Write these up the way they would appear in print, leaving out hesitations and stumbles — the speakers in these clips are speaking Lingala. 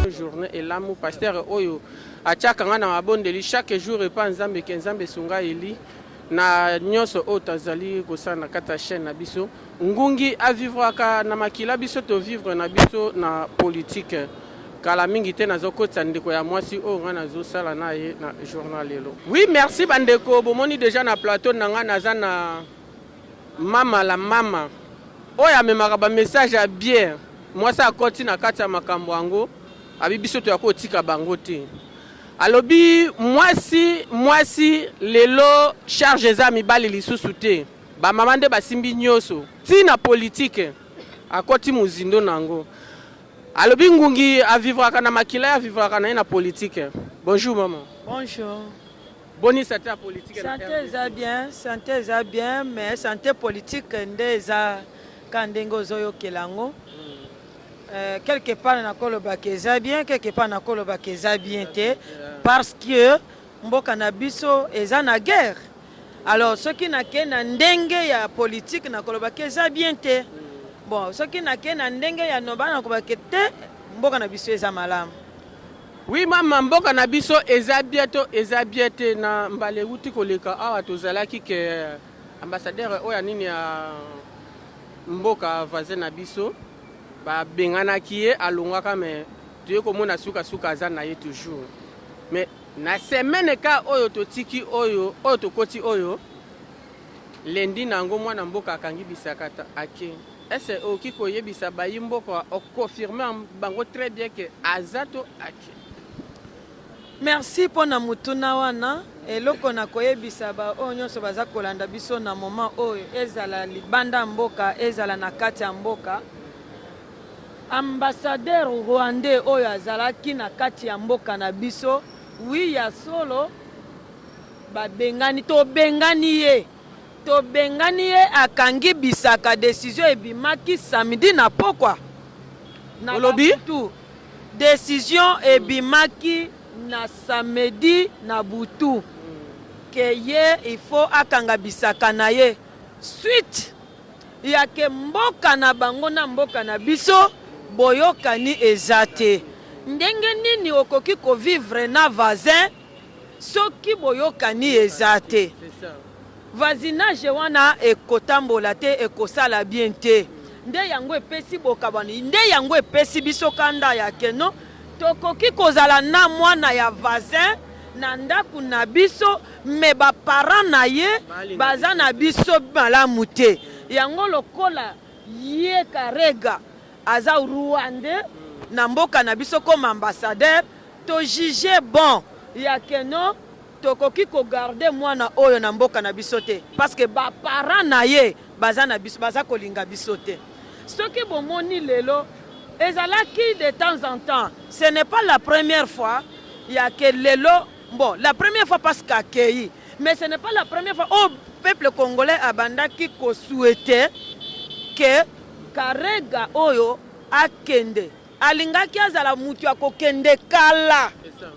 bino journée elamu. Pasteur oyo atiaka nga na mabondeli chaque jour epa Nzambe, ke Nzambe esunga Eli na nyonso oyo tazali kosala na kati ya chaîne na biso. Ngungi avivraka na makila, biso tovivre na biso na politique. Kala mingi te nazokotisa ndeko ya mwasi oyo ngai nazosala na ye na journal lelo. Oui, merci bandeko. Bomoni déjà na plateau na ngai naza na mama la mama oyo amemaka bamessage ya bien. Mwasi akoti na kati ya makambo yango, abi biso toya kotika bango te. Alobi mwasi, mwasi lelo charge eza mibali lisusu te, bamama nde basimbi nyonso ntina politike. Akoti mozindo na yango, alobi ngungi avivraka na makila, avivraka na ye na politike. Bonjour mama. Bonjour. Boni santé ya politique? Santé eza bien, santé eza bien, mais santé politique nde eza ka ndenge ozoyokela yango. Quelque part nakolobaka eza bien, quelque part nakolobaka eza bien te, parce que mboka na biso eza na guerre. Alors soki nakei na ndenge ya politique, nakolobaka eza bien te. Bon, soki nakei na ndenge ya noba, nakolobaka te mboka na biso eza malamu. Oui mama, mboka na biso eza bien to eza bien te? Na mbala euti koleka awa, tozalaki ke ambassadeur oyo ya nini ya mboka voisin na biso babenganaki ye, alongwaka, mais toye komona sukasuka aza na ye toujours. Mais na semaine ka oyo totiki oyo, oyo tokoti oyo lendi na yango, mwana mboka akangi bisakata ake. Ese okoki koyebisa bayi mboka, oconfirme bango très bien ke aza to ake? Merci mpona motuna wana. Eloko na koyebisa baoyo nyonso baza kolanda biso na moment oyo, ezala libanda ya mboka, ezala na kati ya mboka, ambassadeur rwandais oyo azalaki na kati ya mboka na biso, oui, ya solo babengani, tobengani ye, tobengani ye, akangi bisaka. Décision ebimaki samedi na pokwa na Olobi? Babutu. Décision ebimaki na samedi na butu ke ye il faut akanga bisaka na ye, suite ya ke mboka na bango na mboka na biso boyokani eza te. Ndenge nini okoki kovivre na voisin soki boyokani eza te? C'est ça. Voisinage wana ekotambola te, ekosala bien te. Nde yango epesi bokabwani, nde yango epesi biso kanda ya keno tokoki kozala na mwana ya voisin na ndako na biso, mais baparent na ye baza na biso malamu te. Yango lokola ye Karega aza rwandais na mboka na biso comme ambassadeur, tojuge bon ya keno tokoki kogarder mwana oyo na mboka na biso te, parce que baparent na ye baza na biso, baza kolinga biso te. Soki bomoni lelo ezalaki de temps en temps, ce n'est pas la première fois ya ke lelo. Bon, la première fois parce qu'akei, mais ce n'est pas la première fois oyo peuple congolais abandaki kosouhaiter ke Karega oyo akende. Alingaki azala mutu ya kokende kala. C'est ça.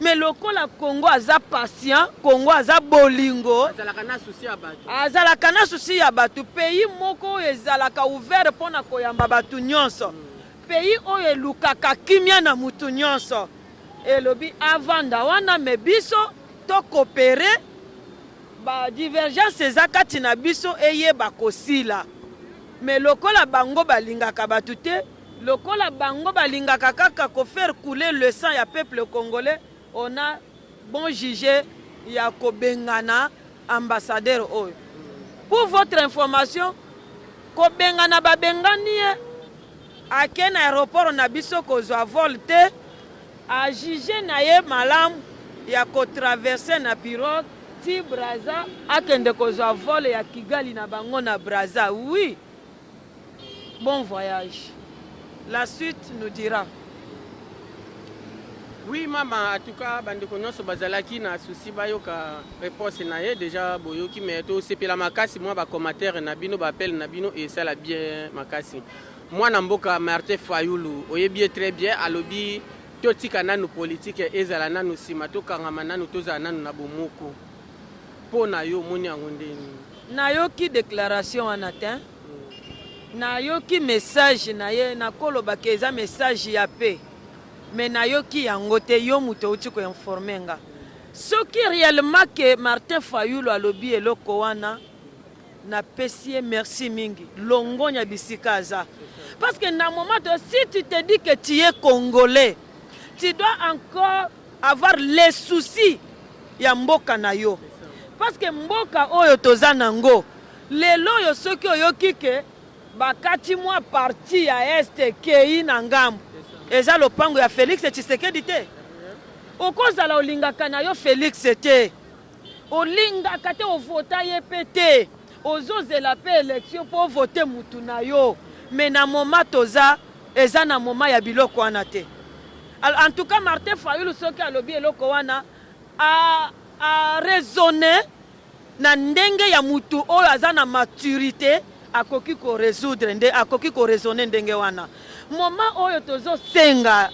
Mais lokola Congo aza patient, Congo aza bolingo, azalaka na souci ya bato. Azalaka na souci ya bato. Pays moko oyo ezalaka ouvert mpona koyamba bato nyonso, pays oyo elukaka kimia na mutu nyonso, elobi avanda wana, mais biso tocoopérer, badivergence eza kati na biso eyeba kosila. Mais lokola bango balingaka bato te, lokola bango balingaka kaka kofaire couler le sang ya peuple congolais, on a bon jugé ya kobengana ambassadeur oyo. Pour votre information, kobengana, babengani ye, ake na aéroport na biso kozwa vol te, ajuge na ye malamu ya kotraverser na pirogue ti Braza, akende kozwa vol ya Kigali na bango na Braza. Oui, bon voyage, la suite nous dira. Oui mama, en tout cas bandeko nyonso bazalaki na souci bayoka réponse na ye, déjà boyoki. Mais tosepela makasi mwa bacommentaire na bino, baappel na bino esala bien makasi. Mwana mboka Martin Fayulu, oyebi ye très bien, alobi totika nanu politike, ezala nanu nsima, tokangama nanu, tozala nanu na bomoko. Mpo na yo, omoni yango ndeni? Nayoki déclaration wana te, nayoki message na ye. Nakolobaka eza message ya paix. Mais nayoki yango te, yo moto outi koinformer nga. Soki réellement ke Martin Fayulu alobi eloko wana, napesi ye merci mingi, longonya bisika aza, parce que na moment to, si tu te dis que tu es Congolais, tu dois encore avoir les soucis ya mboka na yo, parce que mboka oyo toza nango lelo oyo, soki oyoki ke bakati mwa partie ya Est ekei na ngambo, eza lopango ya Félix Tshisekedi te. Okozala olingaka na yo Félix te, olingaka te, ovota ye mpe te, ozozela mpe élection mpo ovote mutu na yo, mais na moment toza, eza na moment ya biloko wana te. En tout cas, Martin Fayulu, soki alobi eloko wana, araisonne na ndenge ya mutu oyo aza na maturité, akoki korésoudre nde akoki koraisonner ndenge wana. Moment oyo tozosenga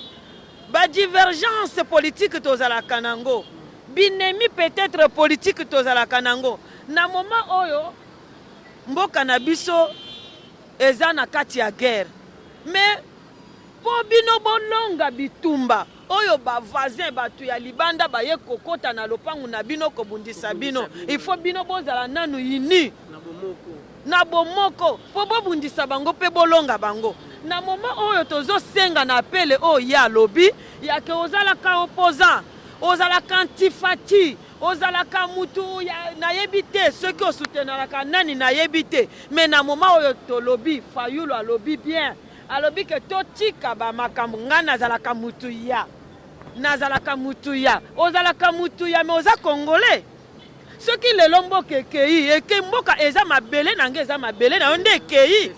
badivergence politique, tozalaka nango binemi peut-être politique, tozalaka nango na moment oyo mboka na biso eza na kati ya guerre, mais mpo bino bolonga bitumba oyo, bavoisin, bato ya libanda baye kokɔta na lopangu na bino kobundisa bino, il faut bino bozala nanu unis na bomoko mpo bobundisa bango mpe bolonga bango. Na moment oyo tozosenga na appel oyo ye alobi yake, ozalaka opposant, ozalaka antifati, ozalaka mutu nayebi te soki osoutenalaka nani, nayebi te, mais na moment oyo tolobi, Fayulu alobi bien, alobi ke totika bamakambo. Ngai nazalaka mutu ya, nazalaka mutu ya, ozalaka mutu ya, mais oza Congolais. Soki lelo mboka ekei, ekei, mboka eza mabele na ngai, eza mabele na yo nde ekei,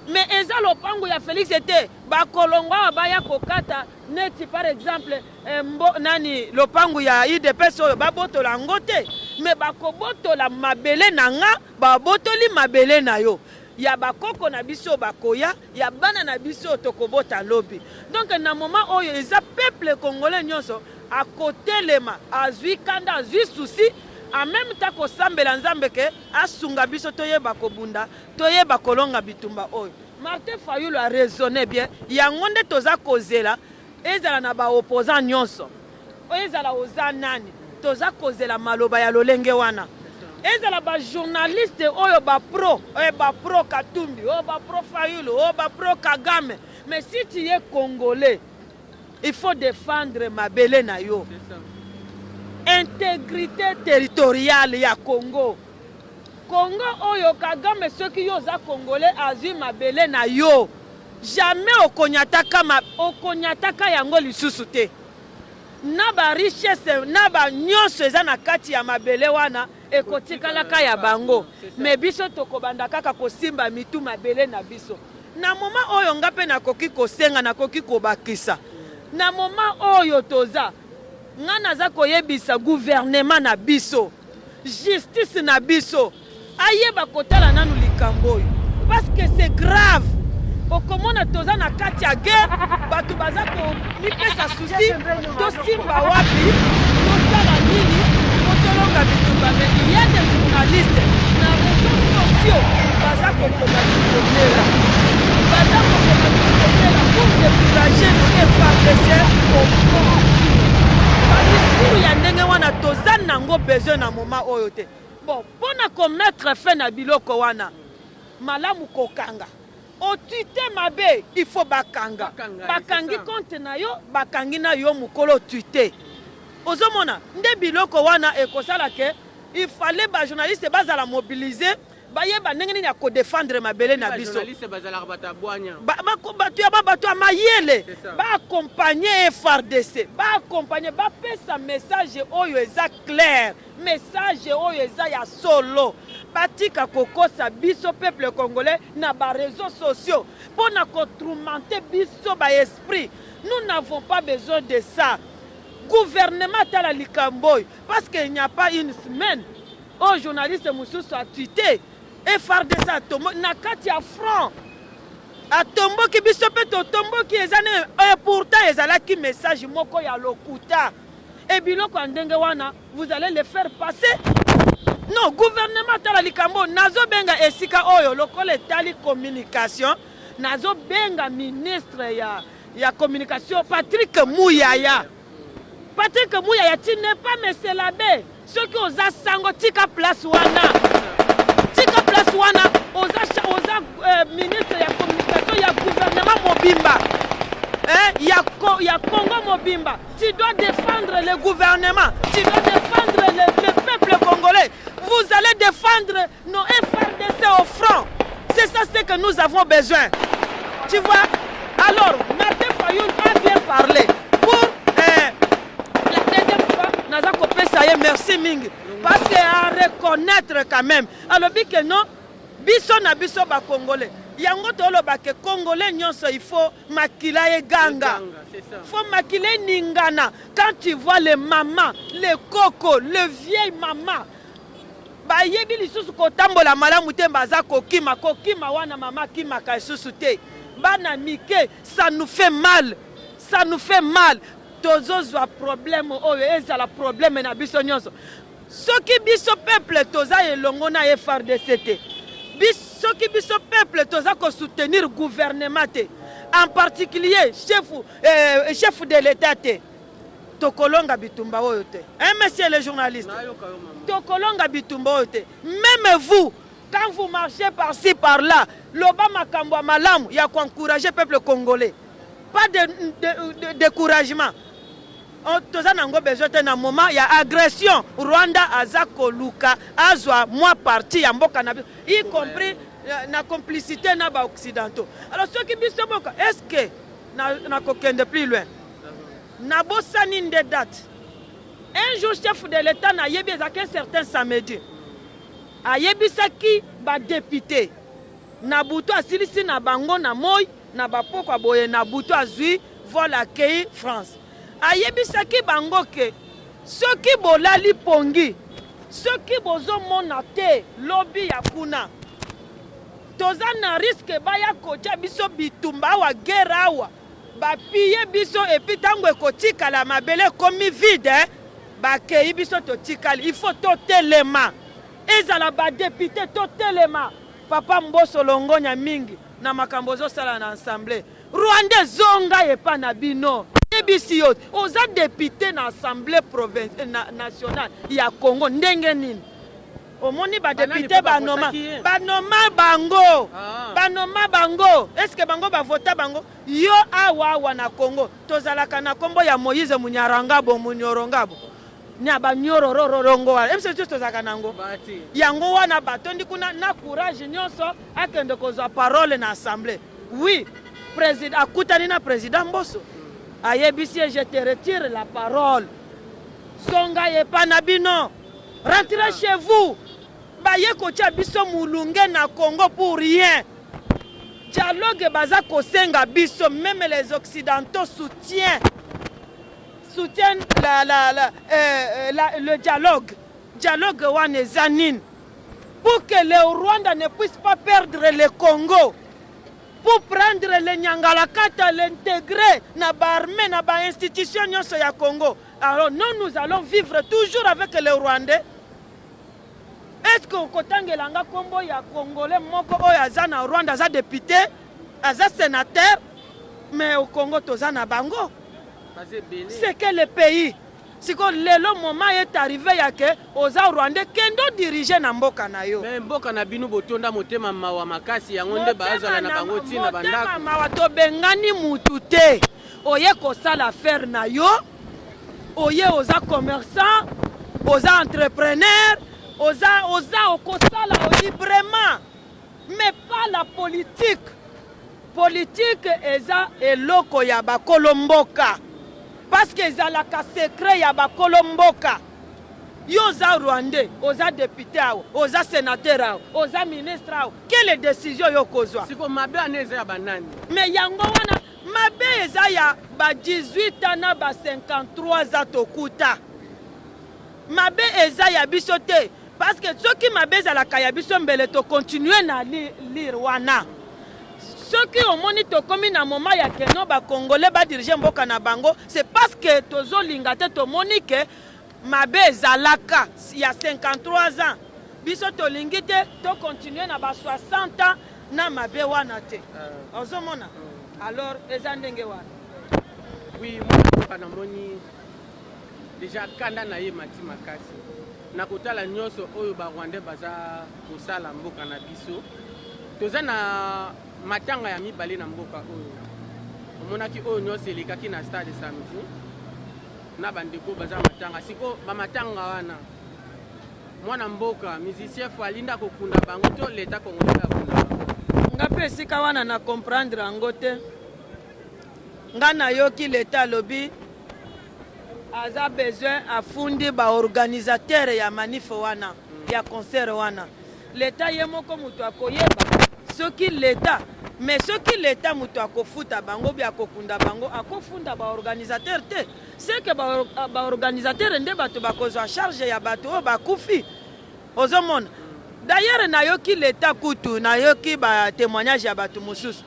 mais eza lopango ya Félix te. Bakolongwa awa baya kokata neti par exemple mbo, nani, lopango ya UDPS oyo babotola yango te, mais bakobotola mabele na nga, babotoli mabele na yo, ya bakoko na biso bakoya, ya bana na biso tokobota lobi. Donc na moment oyo eza peuple congolais nyonso akotelema, azwi kanda, azwi souci, en même temps kosambela Nzambe ke asunga biso toyeba kobunda, toyeba kolonga bitumba oyo. Martin Fayulu araisonne bien, yango nde toza kozela. Ezala na baopposant nyonso, ezala oza nani, toza kozela maloba ya lolenge wana. Ezala bajournaliste oyo bapro, oyo bapro Katumbi, oyo bapro Fayulu, oyo bapro Kagame, mais si tu es Congolais, il faut défendre mabele na yo, intégrité territoriale ya Congo. Congo oyo Kagame, soki yo oza Congolais, azwi mabele na yo, jamais okonyataka, okonyataka yango lisusu te. Na barichesse na banyonso eza na kati ya mabele wana, ekotikalaka ya bango, mais biso tokobanda kaka kosimba mitu mabele na biso. Na moment oyo nga mpe nakoki kosenga, nakoki kobakisa, na moment oyo toza, nga naza koyebisa gouvernement na biso, justice na biso ayeba kotala nanu likambo oyo, parce que c'est grave. Okomona toza na kati ya guerre, bato baza komipesa souci, tosimba wapi, tosala nini po tolonga bitumba, mais il y a des journalistes na réseaux sociaux baza kokoma bikomela, baza kokoma bikomela pour décourager nos FARDC au front. Badiscours ya ndenge wana, toza nango besoin na moment oyo te. Bon, mpo na komettre fin na biloko wana, malamu kokanga otwite mabe, il faut bakanga, bakangi compte na yo, bakangi na yo mokolo otwite. Ozomona nde biloko wana ekosala ke il fallait bajournaliste bazala mobilisés, bayeba ndenge nini ya kodéfendre mabele na biso. Bato ya bato ya mayele baaccompagne FARDC, baaccompagne, bapesa message oyo eza clair, message oyo eza ya solo. Batika kokosa biso peuple congolais na baréseaux sociaux mpo na kotourmenter biso baesprit. Nous n'avons pas besoin de ça. Gouvernement, tala likambo oyo, parce que il n'y a pas une semaine oyo journaliste mosusu atwite, FARDC atombo na kati ya front, atomboki, biso mpe totomboki, eza ne, et pourtant ezalaki message moko ya lokuta. E biloko ya ndenge wana, vous allez le faire passer? Non, gouvernement, tala likambo. Nazobenga esika oyo lokola etali communication, nazobenga ministre ya ya communication Patrick Muyaya. Patrick Muyaya, tu n'es pas monsieur l'abbé. Soki oza sango, tika place wana, tika place wana. Oza ministre ya communication ya gouvernement mobimba, hein, ya Congo mobimba. Tu dois défendre le gouvernement, tu dois défendre le peuple congolais. Vous allez défendre nos FARDC au front. C'est ça ce que nous avons besoin, tu vois. Alors Martin Fayulu a bien parlé. Pour la deuxième fois, naza kopesa ye merci mingi, parce que à reconnaître quand même, alobi ke non, biso na biso Bacongolais, yango toloba ke Congolais nyonso, il faut makila eganga, faut makila eningana. Quand tu vois les mamans, les koko, le vieille mama bayebi lisusu kotambola malamu te, baza kokima kokima wana, mama akimaka lisusu te, bana mike, ça nous fait mal, ça nous fait mal. Tozozwa problème oyo ezala problème na biso nyonso. Soki biso peuple toza elongo na FARDC te, soki biso peuple toza kosoutenir gouvernement te, en particulier chef de l'État te, tokolonga bitumba oyo te, hein, monsieur le journaliste? Tokolonga bitumba oyo te. Même vous, quand vous marchez par-ci par-là, loba makambo ya malamu ya koencourager peuple congolais, pas de découragement. Toza nango besoin te na moment ya agression. Rwanda aza koluka azwa mwa partie ya mboka na biso, y compris na complicité na baoccidentaux. Alors soki biso mboka, est ce que nakokende plus loin? Nabosani nde date. Un jour, chef de l'État, nayebi ezalaki un certain samedi, ayebisaki badéputés na butu, asilisi na bango na moi na bapokwa boye, na butu azwi vol, akei France. Ayebisaki bango ke soki bolali pongi, soki bozomona te lobi ya kuna, toza na risque baya kotia biso bitumba awa, guerre awa, bapiller biso, et puis ntango ekotikala mabele ekomi vide, eh, bakei, biso totikali. Il faut totelema, ezala badéputés, totelema. Papa Mboso, longonya mingi na makambo ozosala na Assemblée. Rwanda ezonga epa na bino. Yebisi yo, oza député na Assemblée province na, nationale ya Congo, ndenge nini omoni badéputés banoma banoma bango? Ah. Banoma bango, est-ce bango bavota bango? Yo awa, awa na Congo tozalaka na nkombo ya Moïse Munyarangabo, Munyorongabo na banyorororongo wana, ebiso biso tozalaka nango. Bati. Yango wana batondi kuna na courage nyonso, akende kozwa parole na Assemblée. Oui, président akutani na président Mboso, ayebisi ye: "Je te retire la parole, zonga epa na bino, rentrez chez vous." Baye kotia biso mulunge na Congo pour rien. Dialogue baza kosenga biso, même les Occidentaux soutiennent le dialogue. Dialogue wana eza nini? Pour que le Rwanda ne puisse pas perdre le Congo, pour prendre le Nyangalakata, l'intégrer na baarmée, na bainstitution nyonso ya Congo. Alors nous, nous allons vivre toujours avec les Rwandais. Est ce que okotangelanga nkombo ya Congolais moko oyo aza na Rwanda, aza député, aza sénateur, mais au Congo toza na bango? Baza ebele. C'est que le pays sikoyo lelo, moment est arrivé ya ke oza Rwandais, kende odirige na mboka na yo. Mais mboka na bino botonda motema mawa makasi, yango nde bazala na bango ntina Motema bandako. mawa, tobengani mutu te. Oye kosala affaire na yo, oye oza commerçant, oza entrepreneur, oza okosala librement, mais pas la politique. Politique eza eloko ya bakolo mboka, parce que ezalaka secret ya bakolo mboka. Yo oza Rwandais, oza député awa, oza sénateur awa, oza ministre awa, quelle décision yo kozwa? Siko mabe wana eza ya banani? Mais yango wana mabe eza ya ba 18 ans na ba 53 ans tokuta. Mabe eza ya biso te, parce que soki mabe ezalaka ya biso, mbele tocontinue na lire wana. Soki omoni tokomi na moment ya keno Bacongolais badirige mboka na bango, c'est parce que tozolinga te. Tomoni ke mabe ezalaka ya 53 ans, biso tolingi te tocontinue na ba 60 ans na mabe wana te. Ozomona, alors eza ndenge wana. Oui, mwana mboka, namoni déjà kanda na ye mati makasi na kotala nyonso oyo Barwandais baza kosala mboka na biso. Toza na matanga ya mibale na mboka oyo. Omonaki oyo nyonso elekaki na stade samedi na bandeko baza matanga. Sikoyo bamatanga wana, mwana mboka musicien Fally nde akokunda bango to leta congolais nde akunda bango? Nga mpe esika wana na comprendre yango te. Nga nayoki leta alobi aza besoin, afundi baorganisateur ya manif wana, ya concert wana. Leta ye moko moto akoyeba soki leta, mais soki leta moto akofuta bango bi akokunda bango, akofunda baorganisateur te. Seke baorganisateur nde bato bakozwa charge ya bato oyo bakufi. Ozomona, d'ailleurs nayoki leta kutu, nayoki batémoignage ya bato mosusu,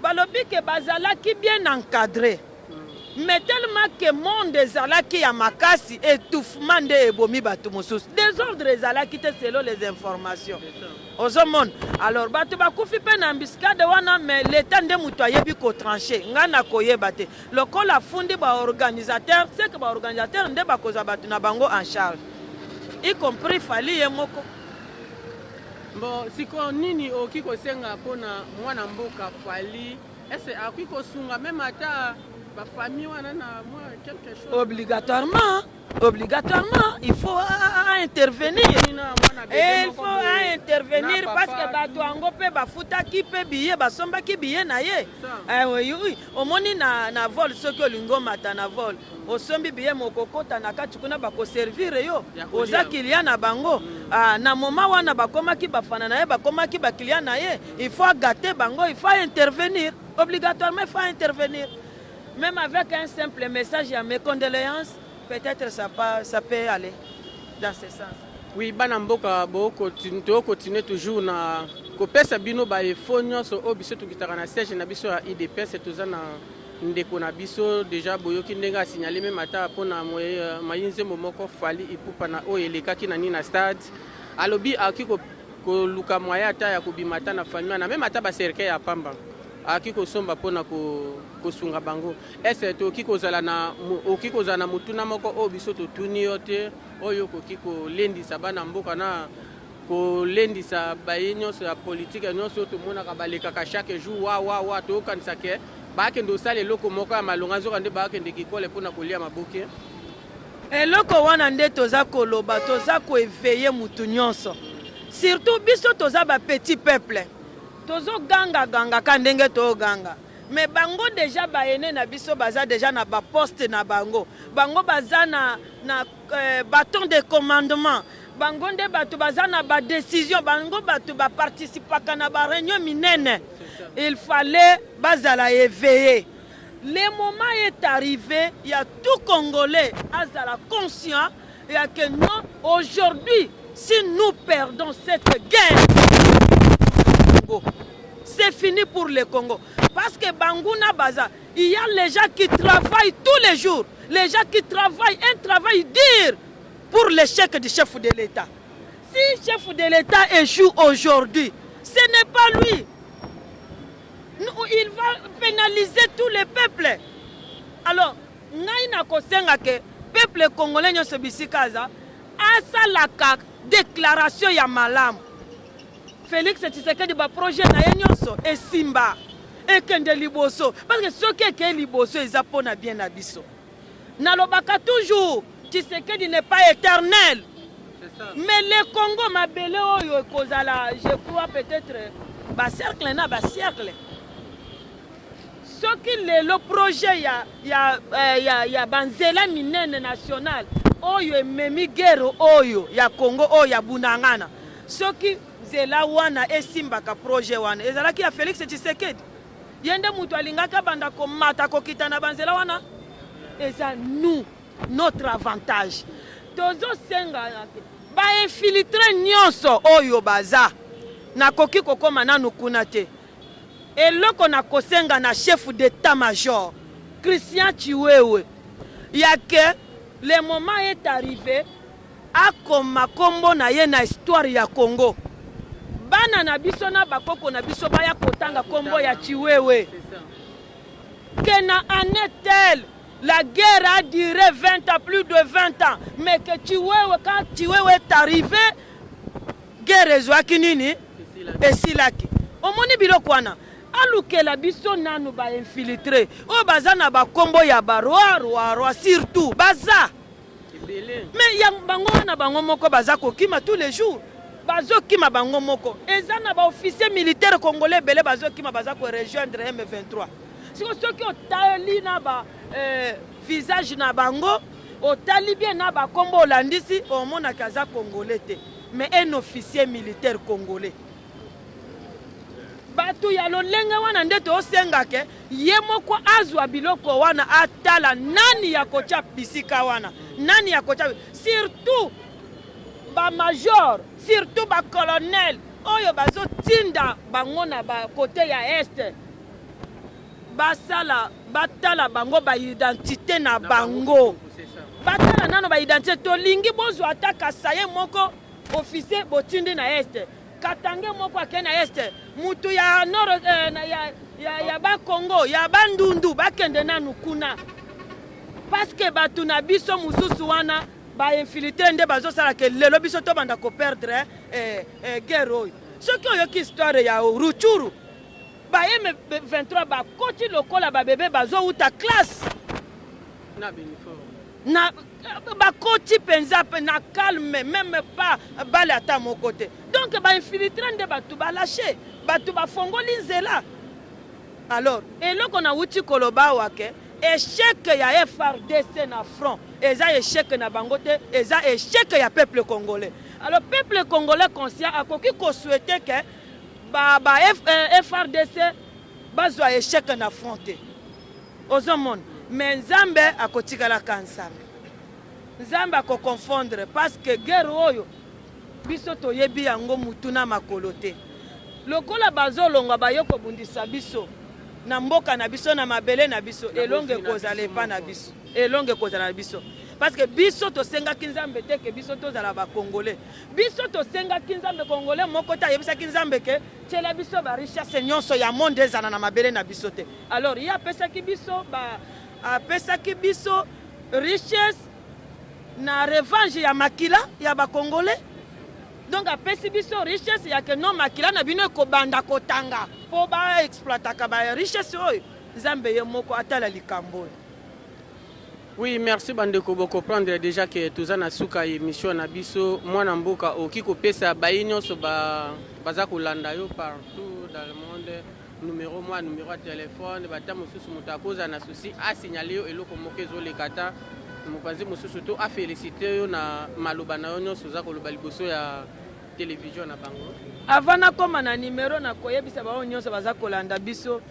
balobi ke bazalaki bien encadré, mais tellement que monde ezalaki ya makasi, étouffement nde ebomi bato mosusu. Désordre ezalaki te selon les informations. Ozomona, alors bato bakufi mpe na embuscade wana, mais leta nde moto ayebi kotrancher. Ngai nakoyeba te. Lokola afundi baorganisateur, c'est que baorganisateur nde bakozwa bato na bango en charge, y compris Fally ye moko. Bon, sikoyo nini okoki kosenga mpona mwana mboka Fally? Ese akoki kosunga même ata bafamille wana na mwa quelque chose? Obligatoirement, obligatoirement, il faut à intervenir. Et il faut à intervenir parce que bato yango mpe bafutaki mpe billet, basombaki billet na ye. Eh, oui. Omoni na vol, soki olingi omata na vol, osombi billet, mokokota na kati kuna, bakoservir yo, oza client na bango. Ah, na moment wana bakomaki bafana na ye, bakomaki baclient na ye. Il faut agâter bango, il faut intervenir obligatoirement, il faut intervenir même avec un simple message ya mes condoléances. Peut-être ça peut aller dans ce sens. Oui, bana mboka, tokocontinuer toujours na kopesa bino bainfo nyonso oyo biso tokitaka na siège na biso ya UDPS. Toza na ndeko na biso déjà, boyoki ndenge asignale même ata mpona mayi nzembo moko Fally Ipupa na oyo elekaki na nini na stade. Alobi akoki koluka moyen ata ya kobima ata na famille wana, même ata bacercueil ya pamba akoki kosomba mpona kosunga bango. Ese tokoki kozala na, okoki kozala na motuna moko oyo biso totuni yo te, oyo okoki kolendisa bana mboka na kolendisa baye nyonso ya politike nyonso oyo tomonaka balekaka chaque jour wa wa wa, toyokanisa ke bakende kosala eloko moko ya malonga, nzoka nde bakende kikole mpona kolia maboke? Eloko wana nde toza koloba, toza koéveiller mutu nyonso, surtout biso toza bapetit peuple, tozogangagangaka ndenge toganga, mais bango déjà baene na biso baza déjà na baposte na bango, bango baza na bâton de commandement, bango nde bato baza na badécision, bango bato baparticipaka na baréunion minene. Il fallait bazala éveillé. Le moment est arrivé ya tout Congolais azala conscient ya que non, aujourd'hui, si nous perdons cette guerre, c'est fini pour le Congo, parce que banguna baza, il y a les gens qui travaillent tous les jours, les gens qui travaillent un travail dur pour l'échec du chef de l'État. Si chef de l'État échoue aujourd'hui, ce n'est pas lui. Il va pénaliser tout le peuple. Alors, ngai nakosenga ke peuple congolais nyonso bisika aza asalaka déclaration ya malamu. Félix Tshisekedi, baprojet na ye nyonso esimba, ekende liboso, parce que soki ekei liboso eza mpo na bien na biso. Nalobaka toujours, Tshisekedi n'est pas éternel, mais le Congo, mabele oyo ekozala, je crois, peut-être basiècle na basiècle. Soki lelo projet ya banzela minene national oyo ememi guerre oyo ya Congo, oyo ya Bunagana, soki nzela wana esimbaka, projet wana ezalaki ya Félix Tshisekedi, ye nde moto alingaki abanda komata kokita na banzela wana. Eza nous notre avantage. Tozosenga bainfiltrés nyonso oyo baza, nakoki kokóma nanu kuna te. Eloko nakosenga na chef d'état major Christian Tshiwewe ya ke le moment est arrivé akoma nkombo na ye na histoire ya Congo. Bana na biso na bakoko na biso baya kotanga nkombo ya Tshiwewe ke na année telle. La guerre a duré 20 ans, plus de 20 ans. Mais que Tshiwewe, quand Tshiwewe est arrivé, guerre ezwaki nini? Esilaki. Omoni biloko wana? Alukela biso nanu ba infiltre oyo baza na ba kombo ya ba roi roi roi surtout baza mais ya bango wana bango moko baza kokima tous les jours bazokima bango moko eza na ba officier militaire congolais ebele bazokima baza ko rejoindre M23 siko soki otali na ba eh, visage na bango otali bien na bakombo olandisi omonaki aza congolais te mais un officier militaire congolais Bato ya lolenge wana nde tosenga ke ye moko azwa biloko wana atala nani ya kotya bisika wana, nani ya kotya surtout ba major, surtout ba colonel oyo bazotinda bango na ba kote ya est basala batala bango ba identite na bango, batala nano ba identite. Tolingi bozwa ata kasaye moko officier botindi na est Katange moko ake na est, mutu ya nord eh, na, ya, ya, ya ba Congo ya Bandundu bakende nanu kuna parce que bato na biso mosusu wana ba infiltre nde bazosala ke lelo biso tobanda ko perdre eh, eh, guerre oyo. Soki oyoki histoire ya Ruchuru, ba M23 bakoti lokola ba bebe bazowuta classe na uniforme na bakoti mpenza na calme meme pas bale ata moko te donc bainfiltre nde bato balashe bato bafongoli nzela alors eloko nawuti koloba awa ke échec ya FRDC na front eza échec na bango te eza échec ya peuple congolais alors peuple congolais conscient akoki kosouhaite ke ba, ba F, eh, FRDC bazwa échec na front te Ozomona mais nzambe akotikalaka nzambe nzambe ako confondre parce que guerre oyo biso toyebi yango mutu na makolo te lokola bazolongwa baye kobundisa biso na mboka na biso na mabele na biso elonga ekozala epa na biso elonga ekozala na biso parce que biso tosengaki nzambe te ke biso tozala ba congolais biso tosengaki nzambe congolais moko te ayebisaki nzambe ke tiela biso ba richesse nyonso ya monde ezala na mabele na biso te Alors ye apesaki biso ba apesaki biso richesse na revanche ya makila ya ba congolais. Donc apesi biso richesse ya que non makila na bino ekobanda kotanga po ba exploitaka ba richesse oyo. Nzambe ye moko atala likambo oyo. Oui, merci bandeko, bo comprendre déjà que toza na suka émission na biso mwana mboka okoki kopesa bayi nyonso ba baza kolanda yo partout dans le monde numero mwa numero ya telefone bata mosusu moto akozala na souci asignale yo eloko moko ezoleka ata mopanzi mosusu to afelicite yo na maloba na yo nyonso oza koloba liboso ya television na bango. Avant nakoma na numero nakoyebisa bango nyonso baza kolanda biso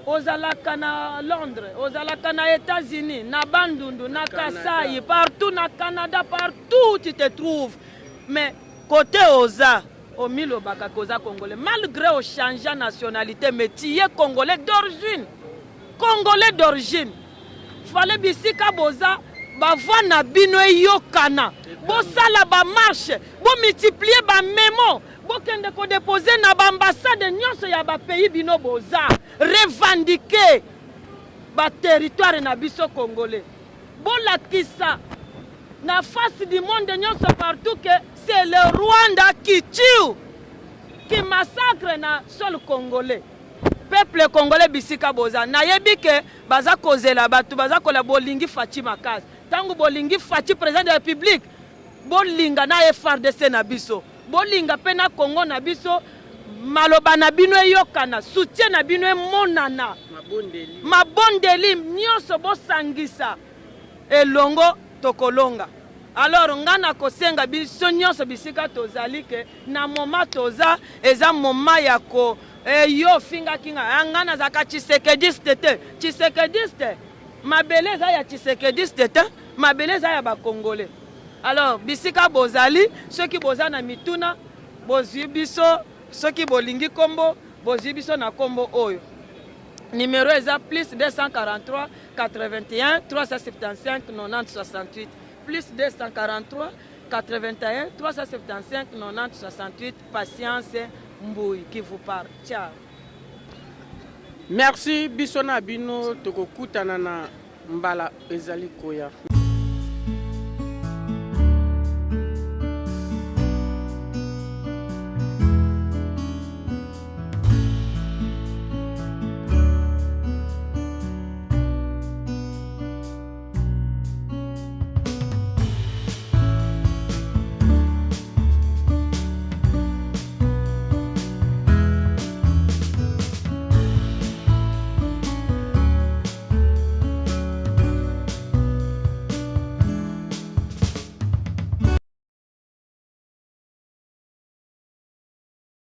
ozalaka na Londres, ozalaka na Etats-Unis, na Bandundu, na Kasai, partout na Canada, partout où tu te trouves. Mais côté oza omilobaka que oza congolais malgré o changea nationalité mais tu es congolais d'origine congolais d'origine fallait bisika boza ba voix na bino eyokana bosala ba marche bo multiplier ba memo bokende ko deposer na ba ambassade nyonso ya ba pays bino boza revendiquer ba territoire na biso congolais bolakisa na face du monde nyonso partout que c'est le Rwanda qui tue qui massacre na sol congolais peuple congolais bisika boza nayebi ke baza kozela bato baza kola bolingi Fatshi makasi ntango bolingi Fatshi président de la République bolinga na FRDC na biso bolinga mpe na Congo na biso maloba na bino eyokana soutien na bino emonana mabondeli, mabondeli nyonso bosangisa elongo tokolonga alors nga nakosenga biso nyonso bisika tozali ke na moma toza eza moma ya ko eh, yo ofingaki nga ah, nga nazalaka tshisekediste te tshisekediste mabele eza ya tshisekediste te mabele eza ya bakongole alors bisika bozali soki boza na mituna bozwi biso soki bolingi kombo bozwi biso na kombo oyo numero eza plus 243 81 375 90 68 plus 243 81 375 90 68 Patience Mbuyi qui vous parle. Ciao. Merci biso na bino tokokutana na Mbala ezali koya.